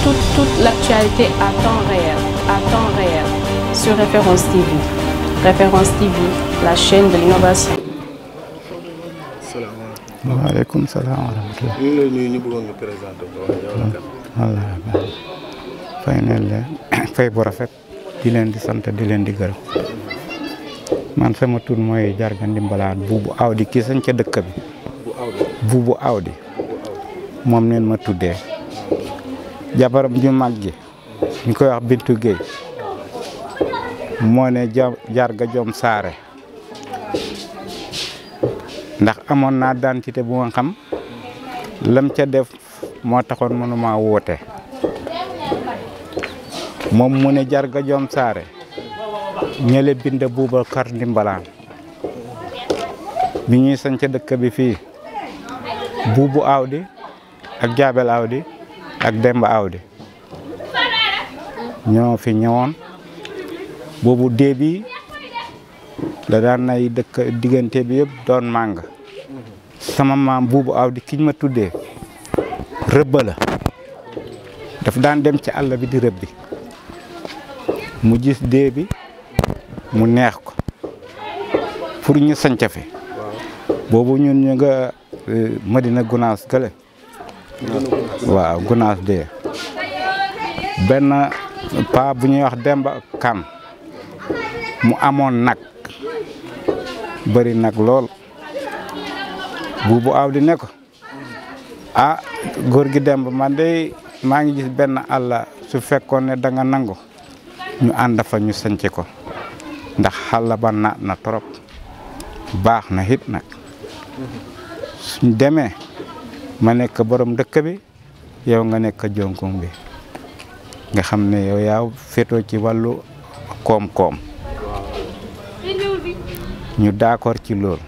toute l'actualité à temps réel, sur Référence TV. Référence TV, la chaîne de l'innovation. Waaleykum salaam wa rahmatulah. ñu ngi lay nuyu ñu bëggoon nga présenté ko wax yow la kan. wallaahi fay nañ leen fay bu rafet di leen di sant di leen di gërëm man sama tur mooy Jarga Ndimbalaan buubu awdi kii sañ ca dëkk bi. buubu awdi moom neen ma tuddee jabaram ju mag ji ñu koy wax Bintu Géey moo ne Jarga Jom Saare ndax amoon naa identité bu nga xam lam ca def moo taxoon mënuma woote moom mu ne Jarga Jom Saare ñële bind Boubacar Ndimbalaan bi ñuy sañ ca dëkk bi fii buubu awdi ak jaabel awdi ak demba awdi ñoo fi ñëwoon boobu déebi la daan nay dëkk diggante bi yëpp doon màng sama maam buubu awdi kiñ ma tuddee rëbba la daf daan dem ci àll bi di rëbbi mu gis déebi mu neex ko pour ñu sanca fi boobu ñun ñu nga Madina Gunaas gële waaw Gunaas de benn pa bu ñuy wax Demba Kan mu amoon nag bëri nag lool buubu awdi ne ko ah góor gi Demba man de maa ngi gis benn àll su fekkoon ne da nga nangu ñu ànd fa ñu sanc ko ndax xàll ba naat na trop baax na it nag suñ demee ma nekk borom dëkk bi yow nga nekk jonkong bi nga xam ne yow yaa féetoo ci wàllu koom-koom ñu d'accord ci loolu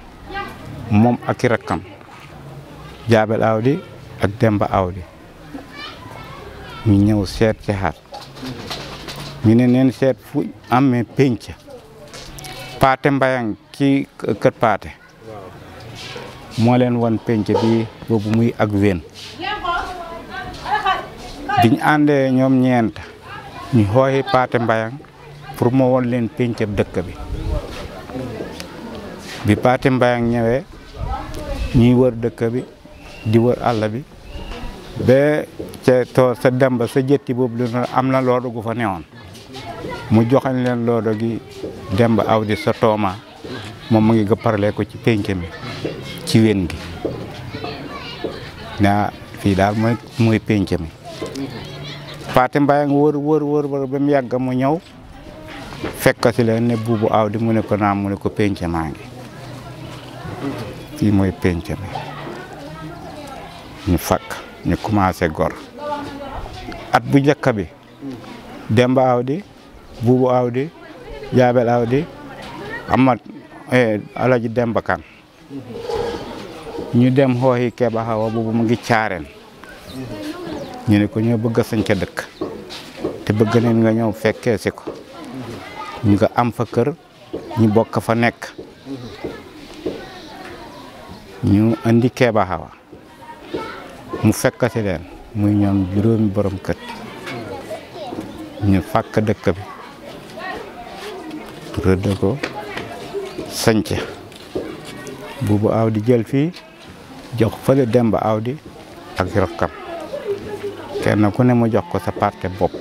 moom ak i rakkam jaabel awdi ak demba awdi ñu ñëw seet ci xaat ñu ne neen seet fu amee pénc paate mbayang ci kër paate moo leen won pénc bi boobu muy ak wén biñ àndee ñoom ñeent ñu xooxi paate mbayang pour moo won leen pénc dëkk bi paate mbayang ñëwee ñuy wër dëkk bi di wër àll bi ba ca toor sa demba sa jëtti boobu lu am na loodo gu fa newoon mu joxañ leen loodo gi demba awdi sa tooma moom mu ngi gëpparlee ko ci pénc mi ci wén gi na fii daal mooy pénc mi paate mbayang wër ba mu yàgg mu ñëw fekk si leen ne buubu awdi mu ne ko naam mu ne ko pénc maa ngi fii mooy pénc mi ñu fakk ñu commencé gor at bu njëkk bi demba awdi buubu awdi jaabel awdi amat alaji demba kan ñu dem xooxi Keba Xawa boobu mu ngi caareen ñu ne ko ñoo bëgg a sañca dëkk te bëgg neen nga ñëw fekkee si ko ñu nga am fa kër ñu bokk fa nekk ñu andi Keba Xawa mu fekk si leen muy ñoom juróomi borom kër ñu fàkk dëkk bi rëdd ko sañca buubu awdi jël fii jox fële demba awdi ak rakkam kenn ku ne mu jox ko sa parte bopp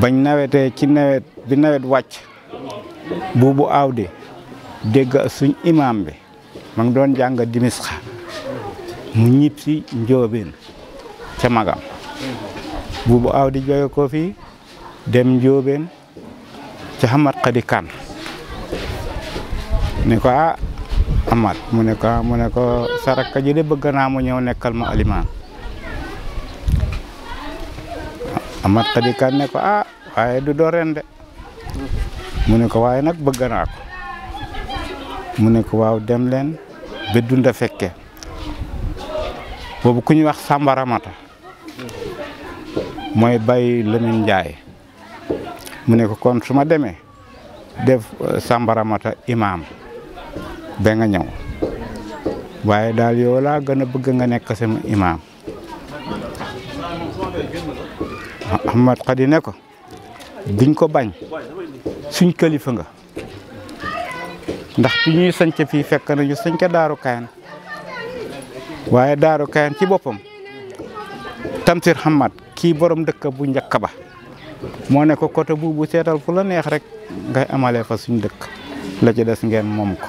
bañ nawetee ci nawet bi nawet wàcc buubu awdi dégg suñ imam bi ma ngi doon jàng dimis xa mu ñib si njóobeen ca magam buubu awdi jóge ko fii dem njóobeen ca xamat xadi kan ne ko ah amat mu ne ko saraka ji de bëgg naa mu ñëw nekkal ma alimaan amat xadi kan ne ko ah waaye du doo ren de mu ne ko waaye nag bëgg naa ko mu ne ko waaw dem leen ba dunda fekke boobu ku ñuy wax Sambaramata mooy bay Lamin Njaay mu ne ko kon su ma demee def Sambaramata imaam ba nga ñëw waaye daal yow laa gën a bëgg nga nekk sama imaam Ahmad Khady ne ko duñ ko bañ suñ kilifa nga ndax bi ñuy sanc fii fekk nañu sanc Daaru Kayan waaye Daaru Kayan ci boppam Tamsir Hamad kii borom dëkk bu njëkk ba moo ne ko côté bu seetal fu la neex rek ngay amalee fa suñ dëkk la ci des ngeen moom ko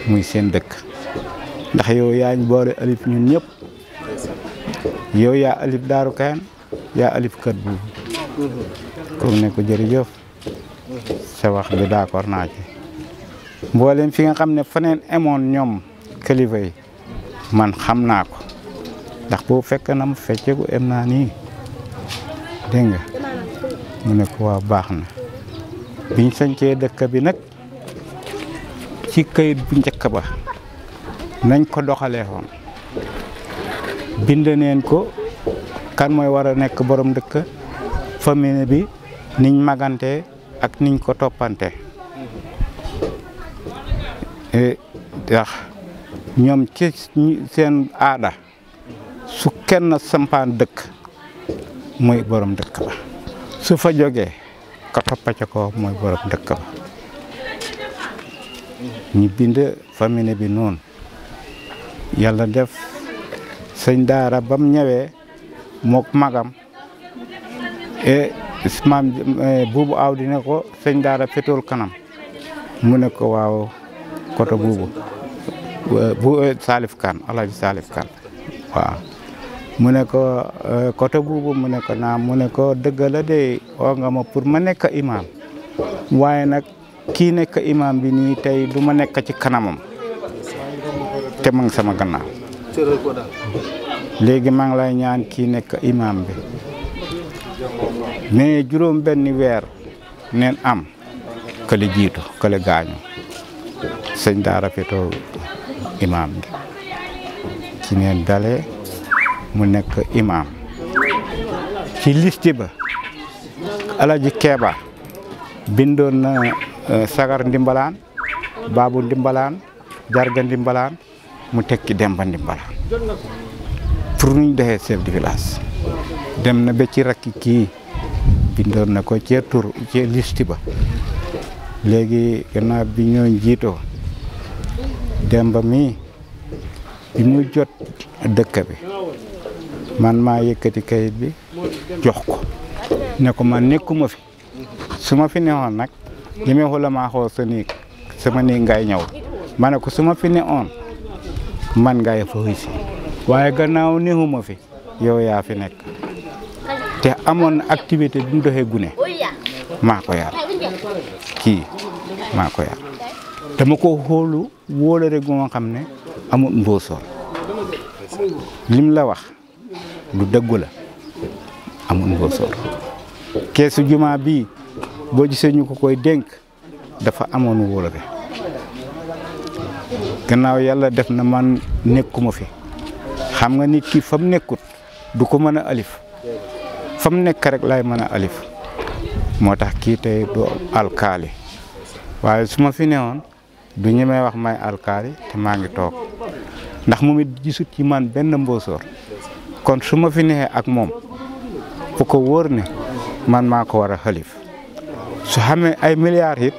muy seen dëkk ndax yow yaa ñu boole alif ñun ñëpp yow yaa alif Daaru Kayan yaa alif kër buubu ko ne ko jërëjëf sa wax bi d'accord naa ci mboolem fi nga xam ne faneen emoon ñoom kilifa yi man xam naa ko ndax boo fekk na mu fecceeku em naa nii dégg nga mu ne ko waa baax na biñ sañcee dëkk bi nag ci kayit bu njëkk ba nañ ko doxalee woon bind neen ko kan mooy war a nekk borom dëkk famille bi niñ magante ak niñ ko toppante ndax ñoom ci seen aada su kenn sampaan dëkk mooy borom dëkk ba su fa jógee ka toppa ca ko mooy borom dëkk ba ñu bind famille bi noonu yàlla def sëñ daara bam ñëwee mook magam maam buubu aw di ne ko sëñ daara féetool kanam mu ne ko waaw côté buubu bu Salif Kane Alaaji Salif Kane waaw mu ne ko côté buubu mu ne ko naam mu ne ko dëgg la de oo nga ma pour ma nekk imam waaye nag kii nekk imam bi nii tey du ma nekk ci kanamam te ma ngi sama gannaaw léegi maa ngi lay ñaan kii nekk imam bi mais juróom benni weer neen am kële jiitu kële gaañu sëñ daara féetoo imam bi ci neen dalee mu nekk imam ci liste ba Alaji Keeba bindoon na sagar ndimbalaan baabu ndimbalaan jarga ndimbalaan mu tekki demba ndimbalaan pour nuñ defee chef de village dem na ba ci rakki kii bindoon na ko ci tur ci liste ba léegi gannaaw bi ñoo jiitoo demba mi bi mu jot dëkk bi man maa yëkkati kayit bi jox ko ne ko man nekkuma fi su ma fi newoon nag li may xool maa xool sa néeg sama néeg ngay ñëw ma ne ko su ma fi newoon man ngay fa si waaye gannaaw neexuma fi yow yaa fi nekk te amoon na activité bi mu doxee gune maa ko yar kii maa ko yar dama ko xoolu wóola rek moo xam ne amul mboosoor lim la wax lu dëggu la amul mboosoor keesu juma bii boo gisee ñu ko koy dénk dafa amoon wóola rek gannaaw yàlla def na man nekkuma fi xam nga nit ki fa mu nekkut du ko mën a alif fa mu nekk rek lay mën a alif moo tax kii tey du alkaali waaye su ma fi newoon du ñemee wax may alkaali te maa ngi toog ndax moom it gisut ci man benn mboosoor kon su ma fi nexee ak moom fu ko wóor ne man maa ko war a xalif su xamee ay milliards it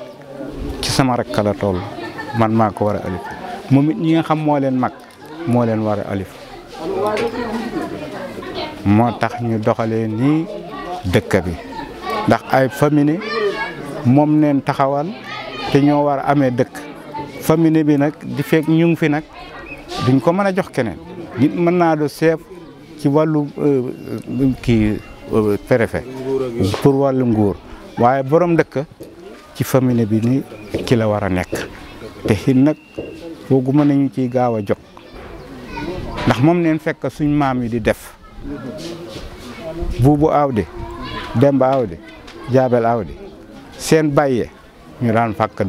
ci sama rek la toll man maa ko war a alif moom it ñi nga xam moo leen mag moo leen war a alif moo tax ñu doxalee nii dëkk bi ndax ay famille moom neen taxawal te ñoo war a amee dëkk famille bi nag di fekk ñu ngi fi nag duñ ko mën a jox keneen nit mën naa do chef ci wàllu kii préfet pour wàllu nguur waaye borom dëkk ci famille bi ni ki la war a nekk te xit nag foogu mën nañu ciy gaaw a jot ndax moom neen fekk suñ maam yi di def buubu awdi demba awdi jaabel awdi seen bàyyee ñu daan fàkk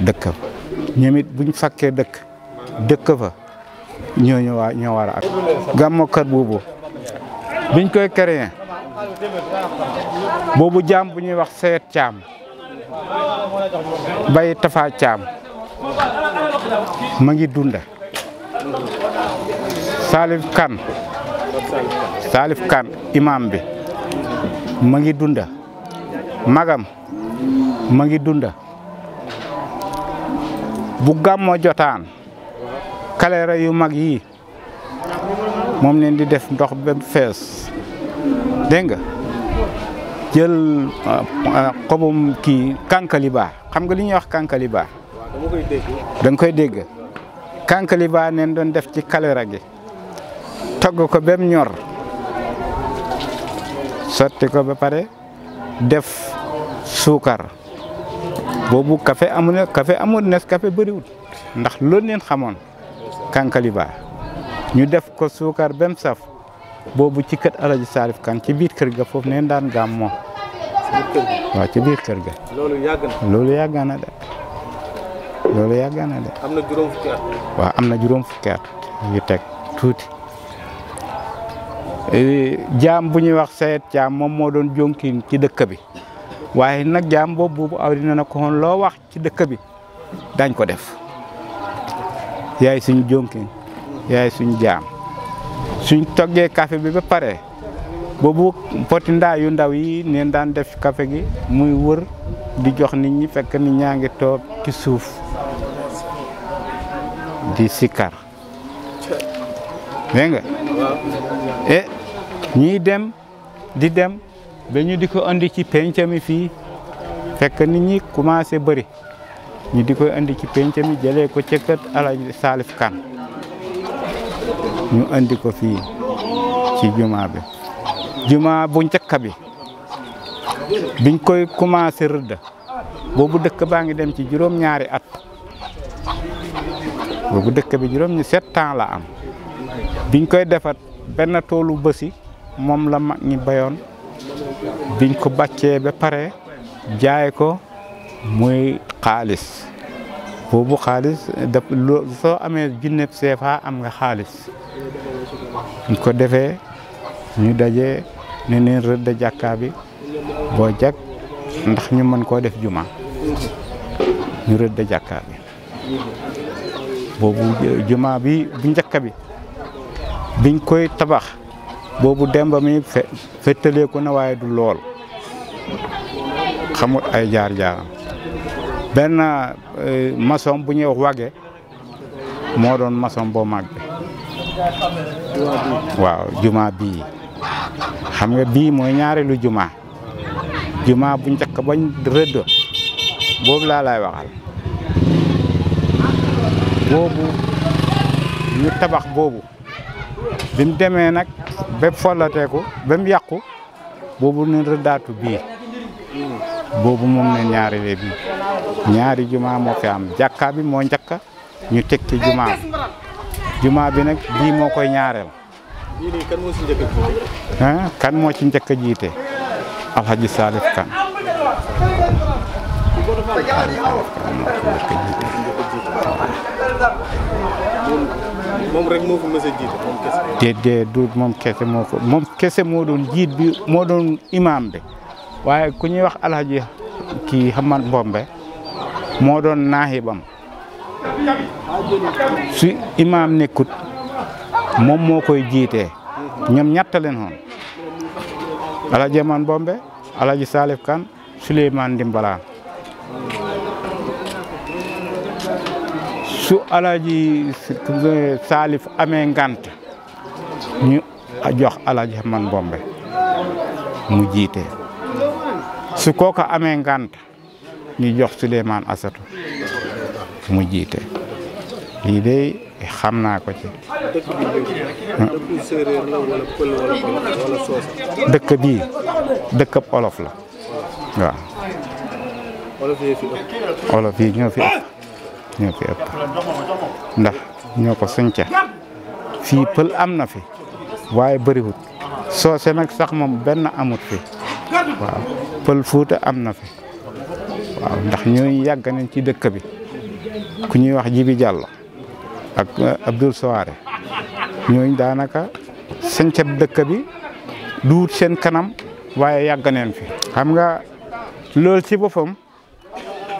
dëkk fa ñoom it buñ fakkee dëkk fa ñoo war a ak gàmmu kër buubu biñ koy créé boobu jaam bu ñuy wax seet caam bay tafa caam ma ngi dunda Salif Kane Salif Kane imam bi ma ngi dunda magam ma ngi dunda bu gàmmo jotaan kaleera yu mag yi moom leen di def ndox ba fees dégg nga jël xobum kii kankaliba xam nga li ñuy wax kankaliba da nga koy dégg kankaliba neen doon def ci kaleera gi togg ko bem ñor sotti ko ba pare def suukar boobu café amul nes café bëriwul ndax loolu leen xamoon kankaliba ñu def ko suukar bem saf boobu ci kër Alaji Salif Kane ci biir kër ga foofu neen daan gàmmoo waaw ci biir kër ga loolu yàgg na de am na juróom fukki at waaw am na juróom fukki at yu teg tuuti jaam bu ñuy wax sayet jaam moom moo doon jonkin ci dëkk bi waaye nag jaam boobu aw dina na ko woon loo wax ci dëkk bi dañ ko def yaay suñu jonkin yaay suñu jaam suñ toggee café bi ba pare boobu poti ndaa yu ndaw yi neen daan def café gi muy wër di jox nit ñi fekk nit ñaa ngi toog ci suuf di sikkar dégg nga ñuy dem di dem ba ñu di ko andi ci penc mi fii fekk nit ñi commencé bëri ñu di koy andi ci penc mi jëlee ko ca kër Alaji Salif Kane ñu andi ko fii ci juma bi juma bu njëkk bi biñ koy commencé rëdd boobu dëkk baa ngi dem ci juróom-ñaari at boobu dëkk bi 7 ans la am biñ koy defat benn toolu bësi moom la mag ñi bayoon biñ ko bàccee ba pare jaay ko muy xaalis boobu xaalis soo amee junne CFA am nga xaalis ñu ko defee ñu daje ne neen rëdd jàkka bi boo jag ndax ñu mën koo def juma ñu rëdd jàkka bi boobu juma bi bu njëkk bi biñ koy tabax boobu demba mi fettaleeku na waaye du lool xamul ay jaar-jaaram benn maçon bu ñuy wax wage moo doon maçon boo mag bi waaw juma bii xam nga bii mooy ñaareelu juma bu njëkk bañ rëdd boobu laa lay waxal boobu ñu tabax boobu bi mu demee nag ba follateeku ba mu yàqu boobu ñu rëddaatu bii boobu moom ne ñaareel bi ñaari juma moo fi am jàkka bi moo njëkk ñu teg ci juma bi nag bii moo koy ñaareel. bii nii kan moo ci njëkk a jiite. kan moo ci njëkk a jiite Alhaji Salif Kane. moom rek moo fi mës a jiite moom kese. déedéet du moom kese moo doon jiit bi moo doon imam bi waaye ku ñuy wax Alhaji kii Hamad Mbombe moo doon naahibam su imam nekkut moom moo koy jiitee ñoom ñett leen woon Alhaji Hamad Mbombe Alhaji Salif Kane Souleymane Dimbalaan su Alhaji Salif amee ngant ñu jox Alhaji Hamad Mbombe mu jiite su kooka amee ngant ñu jox Souleymane Asatu mu jiite lii de xam naa ko ci. dëkk séeréer la wala pël wala soosa. dëkk bii dëkkab olof la waaw. olof yi fi ëpp. olof yi ñoo fi ëpp ndax ñoo ko sënca fii pël am na fi waaye bëriwut soose nag sax moom benn amut fi waaw pël Fuuta am na fi waaw ndax ñooy yàgg nañ ci dëkk bi ku ñuy wax Jibi Jàllo ak Abdoul Soare ñooñ daanaka sëncab dëkk bi duut seen kanam waaye yàgg neen fi xam nga loolu ci boppam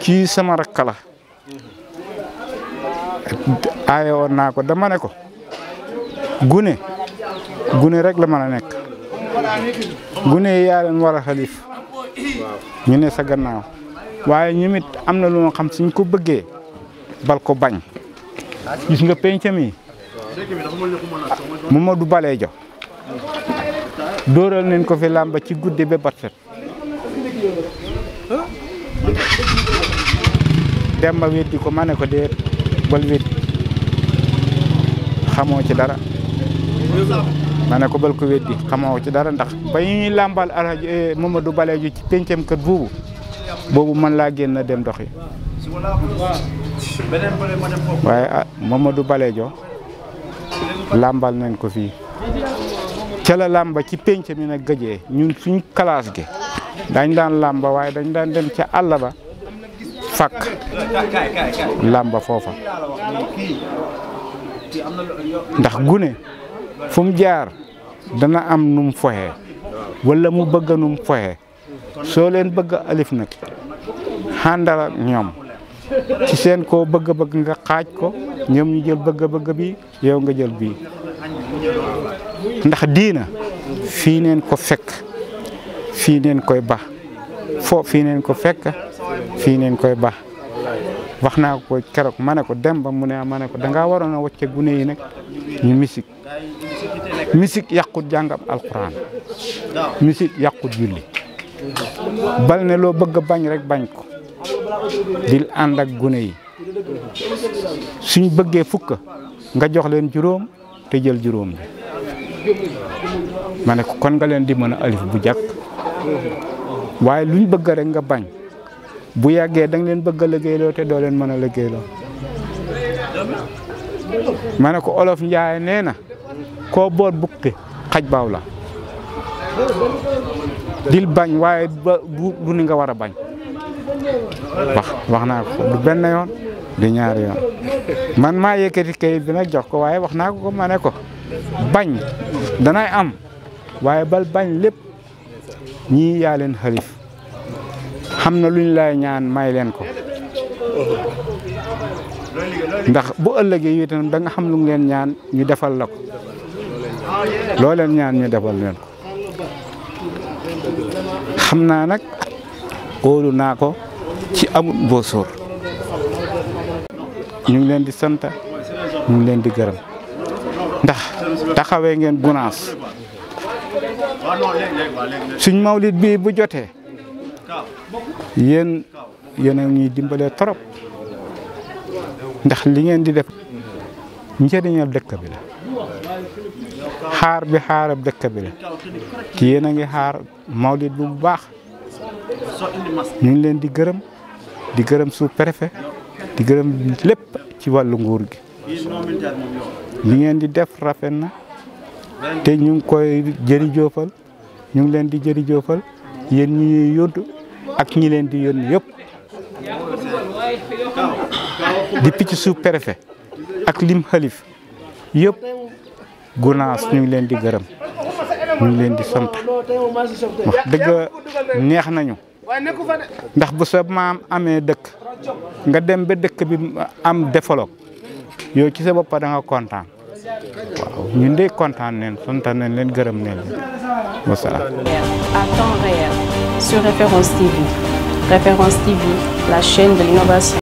kii sama rakk la aaye woon naa ko dama ne ko gune gune rek la mën a nekk gune yi yaa leen war a xalif ñu ne sa gannaaw waaye ñun it am na lu nga xam suñ ko bëggee bal ko bañ gis nga pencam yi Mamadou Balejo dóoral nañ ko fi làmba ci guddi ba bat set Demba weddi ko ma ne ko déet bal weddi xamoo ci dara ma ne ko bal ko weddi xamoo ci dara ndax ba ñuy làmbal Alhaji Mamadou Balejo ci pencam kër buubu boobu man laa génn dem doxi waaye Mamadou Balejo làmbal nañ ko fii ca la làmba ci penc mi nag gëjee ñun suñ classe gi dañ daan làmba waaye dañ daan dem ca àll ba fakk làmba foofa ndax gune fu mu jaar dana am num foxee wala mu bëgg num foxee soo leen bëgg a alif nag xàndal ak ñoom ci seen koo bëgg-bëgg nga xaaj ko ñoom ñu jël bëgg-bëgg bi yow nga jël bii ndax diina fii neen ko fekk fii neen koy ba foo fii neen ko fekk fii neen koy ba wax naa ko keroog ma ne ko Demba mu ne ma ne ko dangaa waroon a wacce gune yi nag ñu musique yàqut jàngam alxuraan musique yàqut julli bal ne loo bëgg bañ rek bañ ko dil ànd ak gune yi suñ bëggee fukk nga jox leen juróom te jël juróom bi ma ne ko kon nga leen di mën a alif bu jàkk waaye luñ bëgg rek nga bañ bu yàggee da nga leen bëgg a liggéeyloo te doo leen mën a liggéeyloo ma ne ko olof Njaay nee na koo boot bukki xaj baaw la dil bañ waaye bu ni nga war a bañ wax naa ko du benn yoon du ñaari yoon man maa yëkkati kayit bi nag jox ko waaye wax naa ko ma ne ko bañ danay am waaye bal bañ lépp ñii yaa leen xalif xam na luñ lay ñaan may leen ko ndax bu ëllëgee itam da nga xam lu leen ñaan ñu defal la ko loo leen ñaan ñu defal leen ko xam naa nag óolu naa ko ci amul boo sóor ñu ngi leen di sant ñu ngi leen di gërëm ndax taxawee ngeen gunaas suñ mawlid bi bu jotee yéen a ñuy dimbale trop ndax li ngeen di def njëriñal dëkk bi la xaar bi xaarab dëkk bi la ki yéen a ngi xaar mawlid bu baax ñu ngi leen di gërëm sous-préfet di gërëm lépp ci wàllu nguur gi li ngeen di def rafet na te ñu ngi koy jërijoofal ñu ngi leen di jërijoofal yéen ñi ñuy yóddu ak ñi leen di yónni yëpp depuis ci sous-préfet ak lim xalif yëpp gunaas ñu ngi leen di gërëm ñu ngi leen di sant wax dëgg neex nañu ndax bu sa maam amee dëkk nga dem ba dëkk bi am développe yow ci sa bopp da nga kontaan waaw ñun de kontaan neen sant nañ leen gërëm neen leen wasalaam. À temps réel sur Référence TV. Référence TV, la chaîne de l'innovation.